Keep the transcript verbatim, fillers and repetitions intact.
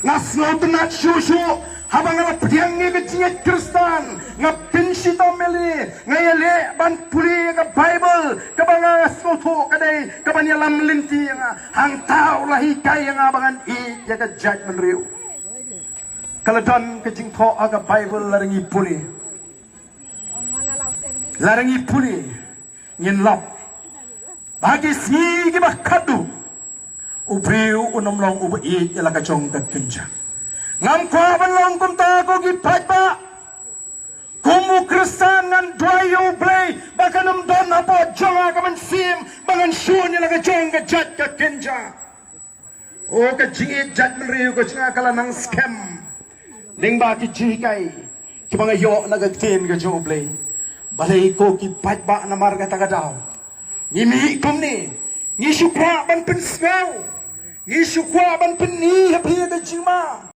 Nga sngewtynnat shuh shuh haba nga la pdiang ïa ka jingngeit Khristan, nga pynshitom ïa lade, nga ïaleh ban pule ïa ka Baibl, kaba nga sngewthuh ka dei kaban ïalam lynti ïa nga. Hangta u la hikai ïa nga ba ngan ïeit ïa ka jaitbynriew. Ka la don ka jingthoh ha ka Baibl, lada ngi pule, lada ngi pule, ngin lap ba ki sngi kiba khatduh u briew un ym long uba ïeit ïa la ka jong ka kynja. Ngam kwah ban long kumta, ko ki paidbah. Kum u Khristan ngan duwai ïa U Blei ba kan ym don hapoh jong nga ka mynsiem ba ngan shun ïa la ka jong ka jait ka kynja. O, ka jingïeit jaitbynriew ka jong nga ka la nang skhem lyngba ki jinghikai kiba nga ïoh na ka ktien ka jong U Blei. Balei, ko ki paidbah, namar kata ka daw ngi mih kumne, ngi shu kwah ban pynsngew, ngi shu kwah ban pyni ha phi ka jingma.